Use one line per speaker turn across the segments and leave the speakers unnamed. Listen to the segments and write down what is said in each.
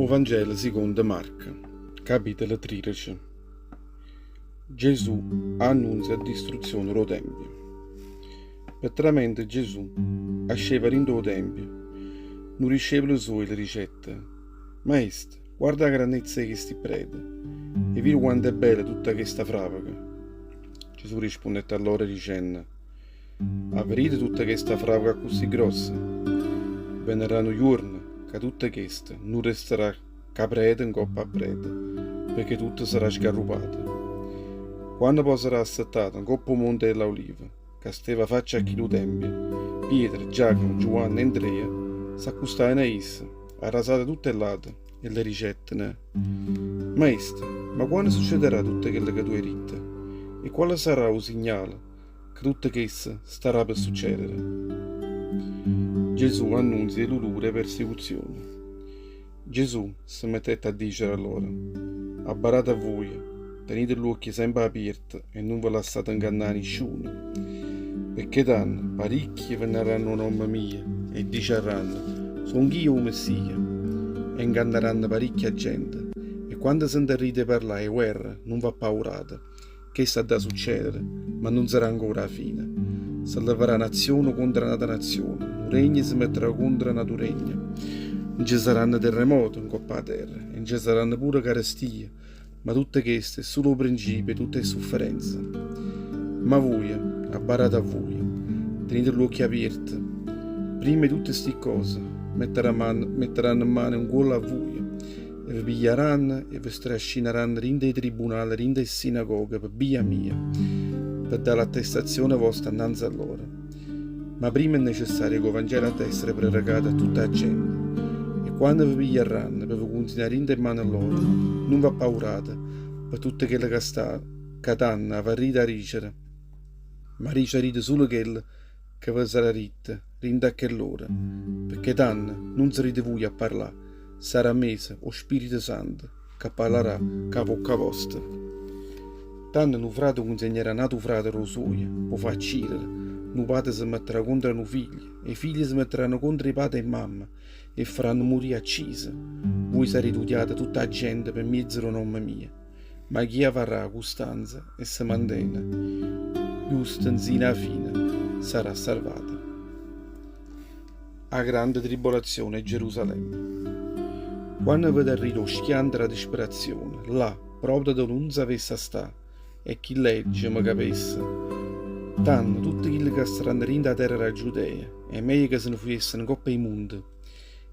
O Vangelo sicondo Marco, capitolo 13. Gesù annunzia 'a distruzione d' 'o Tempio. Pe' tramente Gesù asceva dint' 'o Tempio, nu discepolo suojo le dicette, Maestro, guarda 'a grannezza 'e chesti prete e vide quanto è bella tutta chesta fraveca. Gesù rispunnette a loro dicenno, 'A vedite tutta chesta fraveca accussì grossa? Venarrà nu juorno ca tutta chesta nun restarà ca preta 'ncoppa a preta, pecché tutto sarrà sgarrupato. Quanno po' sarrà assettato 'ncoppa 'o monte 'e ll'Aulive, ca steva faccia a chillu tempio, Pietro, Giacomo, Giuanne e Andrea s'accustajeno a isso, arrasate tutt' 'e llate, e le dicetteno, Maestro, ma quanno succedarrà tutto chello ca tu hê ditto? E quale sarrà 'o signale ca tutto chesto starrà pe succedere? Gesù annunzia 'e dulure e 'e persecuzione. Gesù se mettette a dicere a loro, Abbarate a vuje, tenite ll'uocchie sempe apierte e nun ve lassate 'ngannà 'a nisciuno, pecché tanno paricchie venarranno 'o nomme mio e diciarranno, Songh'io 'o Messia, e 'ngannaranno paricchia gente. E quanno sentarrite 'e parlà 'e guerra, nun v'appaurate, chesto adda succedere, ma nun sarà ancora 'a fine. Se levarà nazione contro a n'ata nazione, nu regno se metterà contro a n'atu regno. Nce saranno terremote 'ncopp' 'a terra e nce saranno pure carestie, Ma tutte cheste è sulo 'o principio 'e tutte 'e sufferenze. Ma vuje, abbarate a vuje, tenite ll'uocchie apierte. Primma 'e tutte sti ccose, metteranno mano 'ncuollo a vuje e ve pigliaranno e ve strascinaranno dint' 'e tribunale, dint' 'e sinagoghe pe bbia mia, pe dà l'attestazione vosta annanze a loro. Ma primma è necessario ca 'o Vangelo ha da essere prerecato a tutta 'a gente. E quanno ve pigliarranno pe ve cunsignà dint' 'e mmane lloro, nun v'appaurate pe tutto chello ca sta ca tanno avarrite 'a dicere, ma diciarrite sulo chello ca ve sarà ditto dint' a chell'ora, pecché tanno nun sarrite vuje a parlà, sarà 'mmece 'o Spirito Santo ca parlarà cu 'a vocca vosta. Tanno nu frate cunzegnerà n'atu frate d' 'o suojo p' 'o fà accirere, nu pate se metterà contro a nu figlio, 'e figlie se metteranno contro 'e pate e 'e mamme e 'e faranno murì accise. Vuje sarrite udiate 'a tutta 'a gente pe miezo d' 'o nomme mio, ma chi avarrà 'a custanza e se mantene justo nzino 'a fine sarrà salvato. 'A grande tribolazione 'e Gerusalemme. Quanno vedarrite 'o schianto d' 'a disperazione, là, proprio addò nun s'avesse 'a stà, e chi legge me capesse, tanno tutte chille ca staranno dint' 'a terra d' 'a Giudea, è meglio ca se ne fujesseno 'ncopp' 'e munte,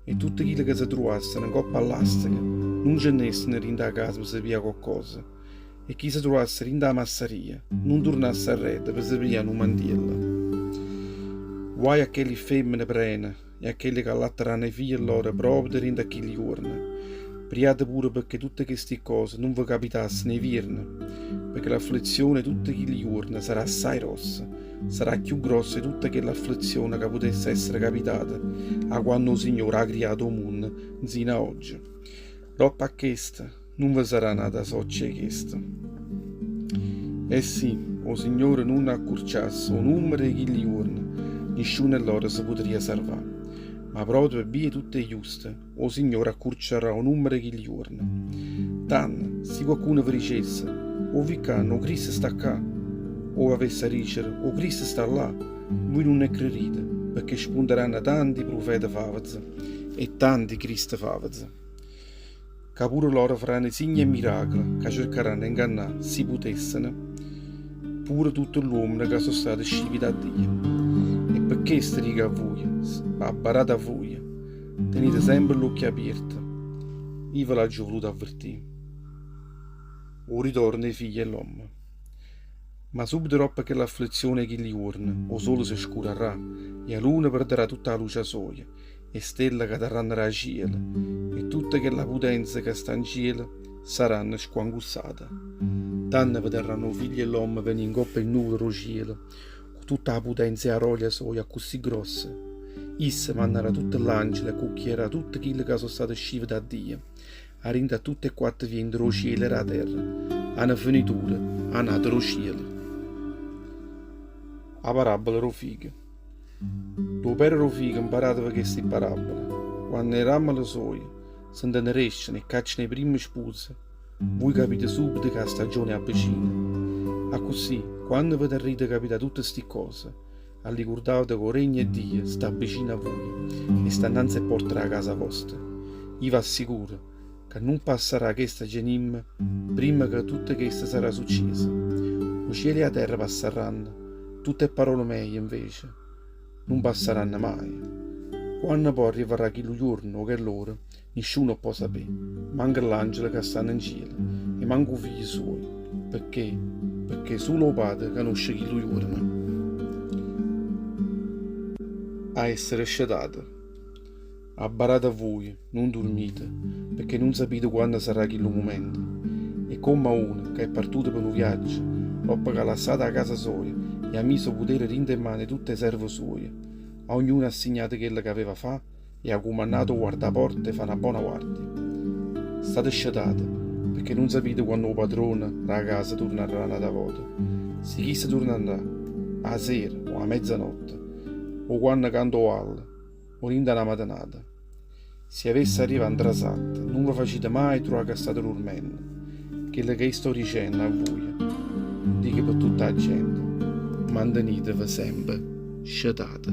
e tutte chille ca se truvasseno 'ncopp' a ll'asteca, nun scennesseno dint' 'a casa pe se piglià coccosa, e chi se truvasse dint' 'a massaria nun turnasse arreto pe se piglià nu mantiello. Guai a chelli femmene prene e a chelle ca allatteranno 'e figlie lloro proprio dint' a chilli juorne. Priate pure pecché tutte chesti ccose nun ve capitasseno 'e vierno, pecché l'afflizione 'e tutte chilli juorne sarà assai grossa, sarà cchiù grossa 'e tutta chella afflizione ca putesse essere capitata 'a quanno 'o Signore ha criato 'o munno nzino a ogge. Doppo a chesta nun ve sarà n'ata soccia 'e chesta. E si 'o Signore nun accurciasse 'o nummero 'e chilli juorne, nisciuno 'e lloro se putria sarvà. Ma proprio pe bbia 'e tutt' 'e juste, 'o Signore accurciarrà 'o nummero 'e chilli juorne. Tanno, si quaccuno ve dicesse, 'O vi ccanno, 'o Cristo sta ccà, o v'avesse 'a dicere, 'O Cristo sta llà, vui nun 'e credite, pecché spuntaranno tanti prufete faveze e tanti Criste faveze. Ca pure loro faranno signe e miracole ca cercaranno 'e 'ngannà, si putesseno, pure tutte ll'uommene ca so' state scivite 'a Dio. E pe chesto dico a vuje, abbarate a vuje, tenite sempe ll'uocchie apierte, io ve l'aggio voluto avvertì. 'o ritorno 'e Figlio 'e ll'ommo. Ma subito doppo chell'afflizione 'e chilli juorne, 'o sole se scurarrà e 'a luna perderà tutta 'a luce soja, 'e stelle cadarranno d' 'a cielo e tutta chella putenza ca sta 'ncielo saranno squangussate. Tanno vedarranno 'o Figlio 'e ll'ommo venì 'ncopp' 'e nnuvole d' 'o cielo cu tutta 'a putenza e 'a rolia soja accussì grossa. Isso mannarà tutte ll'angele e accucchierà tutte chille ca so' state scivete 'a Dio 'a dint' a tutte 'e quatte viente d' 'o cielo e d' 'a terra, a na fenitura a n'ata d' 'o cielo. 'A parabola d' 'o fico. D' 'o pede d' 'o fico 'mparateve chesti parabole, quanno 'e rammole soje. Se 'nteneresceno e cacciano 'e primme spuse, vuje capite subito ca 'a stagione è avvicina. Accussì, quanno vedarrite capità tutte sti ccose, allicurdavete ca 'o regno 'e Dio sta vicino a vuje e sta 'nnanze 'e pporte d' 'a casa vosta. Io v'assicuro ca nun passarrà chesta genimma primma ca tutto chesto sarrà succieso. O cielo e 'a terra passarranno, tutte 'e pparole meje, invece, nun passaranno maje. Quanno po' arrivarrà chillu juorno o chell'ora, nisciuno 'o pò sapé, manco ll'angele ca stanno 'ncielo e manco 'o Figlio suojo, pecché, pecché sulo 'o Pate canosce chillu juorno. A essere scetate. Abbarate a vuje, nun durmite, pecché nun sapite quanno sarrà chillu mumento. È comm' a uno ca è partuto pe nu viaggio, doppo c'ha lassato 'a casa soja e ha miso 'o putere dint' 'e mane 'e tutt' 'e serve suoje. A ognuno ha assignato chello c'aveva fà e ha cumannato 'o guardaporta 'e fà na bona guardia. State scetate, pecché nun sapite quanno 'o padrone d' 'a casa turnarrà n'ata vota, si chisto turnarrà 'a sera o 'a mezanotte o quanno canta 'o gallo. O dint' 'a na matenata. Si avesse arrivà 'ntrasatta, nun ve facite maje truvà ca state durmenno. Chello ca io sto dicenno a vuje, 'o dico pe' tutta 'a gente, manteniteve sempe scetate.